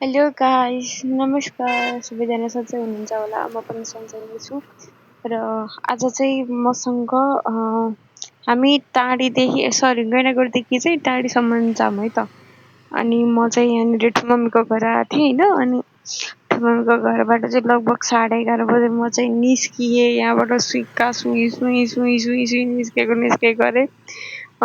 Hello guys, नमस्कार। सबैजना सन्चै हुनुहुन्छ होला। म पनि सन्चै नै छु। र आज चाहिँ मसँग हामी गैँडाकोटदेखि चाहिँ टाढीसम्म जाऊँ है त। अनि म चाहिँ यहाँनिर ठुमम्मीको घर आएको थिएँ होइन। अनि ठुमम्मीको घरबाट चाहिँ लगभग 11:30 बजे म चाहिँ निस्किएँ। यहाँबाट सुइक्का सुई सुई सुई सुई सुई निस्केको अरे।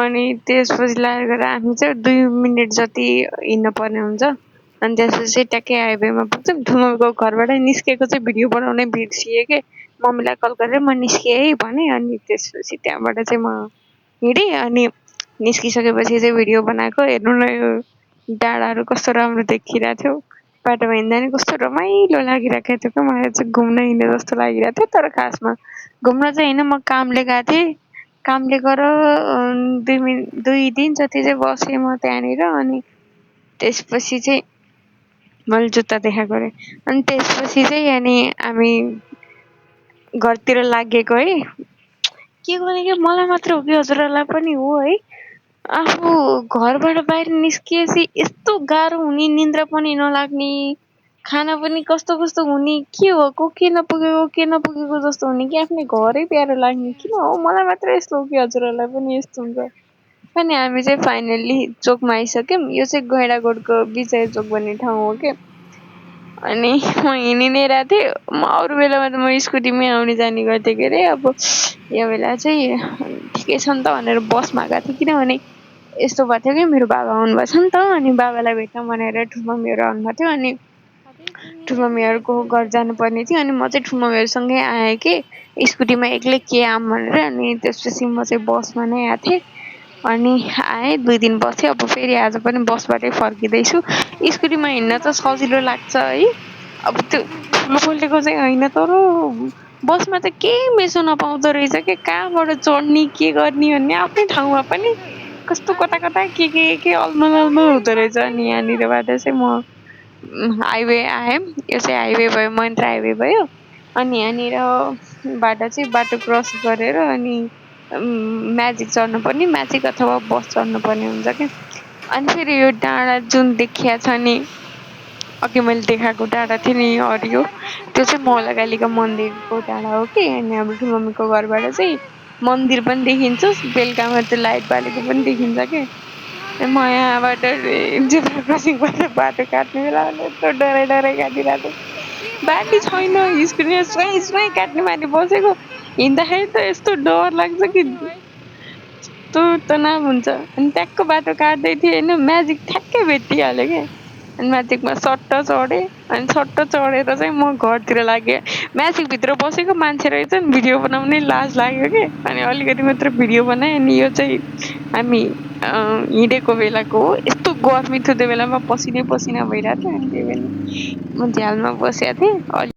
अनि त्यसपछि लागेर हामी चाहिँ 2 मिनट जति हिँड्नु पर्ने हुन्छ। अनि त्यसपछि ट्याक्कै हाइवेमा पुग्छौँ। ठुमम्मीको घरबाट निस्केको चाहिँ भिडियो बनाउनै बिर्सिएँ के। मम्मीलाई कल गरेर म निस्किएँ है भनेँ। अनि त्यसपछि त्यहाँबाट चाहिँ म हिँडेँ। अनि निस्किसकेपछि चाहिँ भिडियो बनाएको। हेर्नु न यो डाँडाहरू कस्तो राम्रो देखिरहेको थियो। बाटोमा हिँड्दा नि कस्तो रमाइलो लागिरहेको थियो क्या। मलाई चाहिँ घुम्न हिँडे जस्तो लागिरहेको थियो। तर खासमा घुम्न चाहिँ होइन, म कामले गएको थिएँ। कामले गर 2 दिन जति चाहिँ बसेँ म त्यहाँनिर। अनि त्यसपछि चाहिँ मैले जुत्ता देखाएको अरे। अनि त्यसपछि चाहिँ अनि हामी घरतिर लागेको है। के गर्ने कि मलाई मात्र हो कि हजुरहरूलाई पनि हो है। आफू घरबाट बाहिर निस्किएपछि यस्तो गाह्रो हुने, निन्द्रा पनि नलाग्ने, खाना पनि कस्तो कस्तो हुने, के भएको के नपुगेको जस्तो हुने कि आफ्नै घरै प्यारो लाग्ने। किन हो, मलाई मात्र यस्तो हो कि हजुरहरूलाई पनि यस्तो हुन्छ। अनि हामी चाहिँ फाइनल्ली चोकमा आइसक्यौँ। यो चाहिँ गैँडाकोटको विजय चोक भन्ने ठाउँ हो क्या। अनि म हिँडी नै रहेको थिएँ। म अरू बेलामा त म स्कुटीमै आउने जाने गर्थेँ के अरे। अब यो बेला चाहिँ ठिकै छ नि त भनेर बसमा गएको थिएँ। किनभने यस्तो भएको थियो कि मेरो बाबा आउनुभएको छ नि त। अनि बाबालाई भेट्न भनेर ठुमम्मीहरू आउनुभएको थियो। अनि ठुमम्मीहरूको घर जानुपर्ने थियो। अनि म चाहिँ ठुमम्मीहरूसँगै आएँ कि स्कुटीमा एक्लै के आऊँ भनेर। अनि त्यसपछि म चाहिँ बसमा नै आएको थिएँ। अनि आएँ, 2 दिन बसेँ। अब फेरि आज पनि बसबाटै फर्किँदैछु। स्कुटीमा हिँड्न त सजिलो लाग्छ है। अब त्यो ठुलो बोलेको चाहिँ होइन, तर बसमा त केही मेसो नपाउँदो रहेछ कि। कहाँबाट चढ्ने के गर्ने भन्ने आफ्नै ठाउँमा पनि कस्तो कता कता के अलमल हुँदो रहेछ। अनि यहाँनिरबाट चाहिँ म हाइवे आएँ। यो चाहिँ हाइवे भयो, महेन्द्र हाइवे भयो। अनि यहाँनिरबाट चाहिँ बाटो क्रस गरेर अनि म्याजिक चढ्नुपर्ने, म्याजिक अथवा बस चढ्नुपर्ने हुन्छ क्या। अनि फेरि यो डाँडा जुन देखिया छ नि, अघि मैले देखाएको डाँडा थियो नि हरियो, त्यो चाहिँ मौलाकालीको मन्दिरको डाँडा हो कि। अनि हाम्रो ठुमम्मीको घरबाट चाहिँ मन्दिर पनि देखिन्छ, बेलुकामा त्यो लाइट बालेको पनि देखिन्छ के। म यहाँबाट जेब्रा क्रसिङबाट बाटो काट्ने बेलामा यस्तो डराइ काटिरहेको थिएँ। बानी छैन, स्कुटीमा स्वाइँ स्वाइँ काट्ने बानी बसेको। हिँड्दाखेरि त यस्तो डर लाग्छ कि यस्तो तनाव हुन्छ। अनि ट्याक्क बाटो काट्दै थिएँ होइन, म्याजिक ठ्याक्कै भेटिहाल्यो क्या। अनि म्याजिकमा सट्ट चढेँ। अनि सट्ट चढेर चाहिँ म घरतिर लागेँ। म्याजिकभित्र बसेको मान्छे रहेछ नि, भिडियो बनाउनै लाज लाग्यो कि। अनि अलिकति मात्र भिडियो बनाएँ। अनि यो चाहिँ हामी हिँडेको बेलाको हो। यस्तो गर्मी थियो त्यो बेलामा, पसिनै पसिना भइरहेको थियो। अनि त्यही भएर म झ्यालमा बसेको थिएँ।